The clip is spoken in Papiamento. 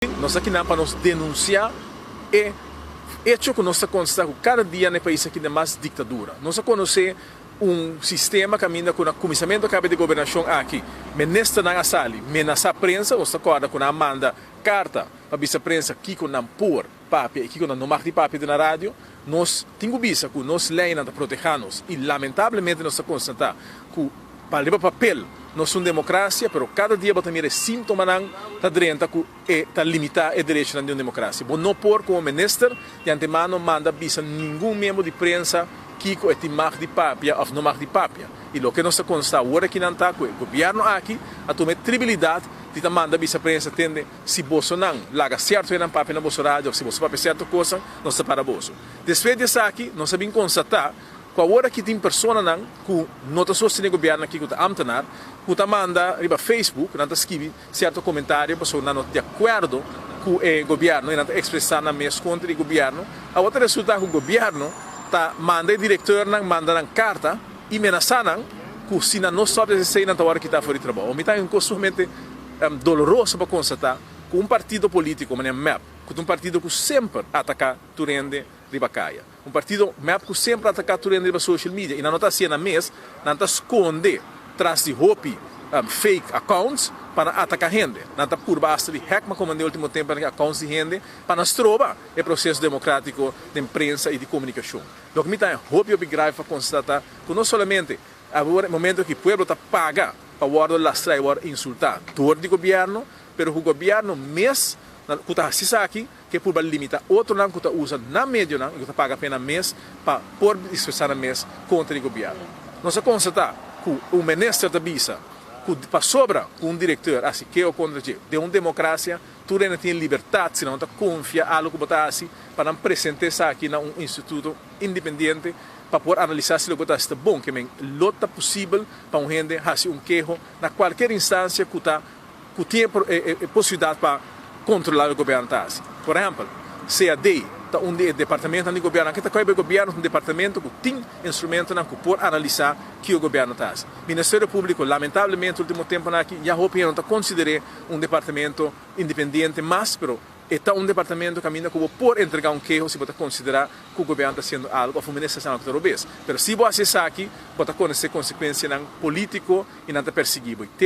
Nos ta kinan pa nos denuncia e hecho cu nos ta constata cu cada dia na e pais aki den mas dictadura. Nos a conoce un sistema caminda cu na cuminsamento cabe di gobernacion aki ministernan a sali menasa prensa. Nos ta corda cu nan a manda carta pa bisa prensa kico nan por papia y kico nan no mag di papia den na radio. Nos tin cu bisa cu nos leynan ta proteha nos y lamentablemente nos ta constata cu pa riba papel nos un democracia, pero cada dia bo ta mira e sintomanan ta drenta cu e ta limita e derechonan di un democracia. Bo no por como minister di antemano manda bisa ningun miembro di prensa kico e tin mag di papia of no mag di papia. Y loke nos ta consta awor akinan ta cu e gobierno aki a tuma e tribilidad di ta manda bisa prensa: "Tende, si bosonan laga cierto hendenan papia na boso radio of si boso papia cierto cosnan, nos ta para boso." Despues di esaki nos a bin constata cu awor aki tin personanan cu no ta sostene gobierno aki, cu ta ambtenaar, cu ta manda riba Facebook, nan ta skibi cierto comentario pasobra nan no ta di acuerdo cu e gobierno y nan ta expresa nan mes contra di gobierno. Awor ta resulta cu gobierno ta manda e directornan, manda nan carta y menasa nan cu si nan no stop di esey, nan ta wordo kita for di trabou. Mi ta un cos sumamente doloroso pa constata cu un partido politico manera MEP, cu ta un partido cu semper ataca tur hende riba caya, un partido MEP cu semper ataca tur hende riba social media, y nan no ta haciendo mes, nan ta sconde tras di hopi fake accounts pa nan ataca hende. Nan ta purba hasta di hack, ma como den ultimo tempo accounts di hende pa nan stroba e proceso democratico di prensa y di comunicacion. Loke mi ta hopi hopi grave pa constata cu no solamente awor momento cu pueblo ta paga pa wordo lastra y wordo insulta door di gobierno, pero e gobierno mes cu ta aki cu purba limita otronan cu ta usa nan medionan cu ta paga pa nan mes pa por expresa nan mes contra e gobierno. Nos a constata cu un minister ta bisa cu pasobra cu un director hasi keho contra dje. Den un democracia tur hende tin libertad, si nan ta confia algo cu bo ta hasi, pa nan presenta esaki na un instituto independiente pa por analisa si loke ta bon, kiermen lo ta posibel pa un hende hasi un keho na cualkier instancia cu tin e posibilidad pa controla e gobierno ta hasi. Por ehempel, CAD ta un departamento di gobierno cu ta e gobierno, un departamento cu tin instrumentonan cu por analisa kico e gobierno ta hasi. Ministerio Publico, lamentablemente, ultimo tempo aki ya hopi no ta considera un departamento independiente mas, pero ta un departamento caminda cu por entrega un keho si bo ta considera cu e gobierno ta haciendo algo of un minister ta haciendo algo. Pero si bo hasi esaki, bo ta conoce consecuencianan politico y nan ta persigui.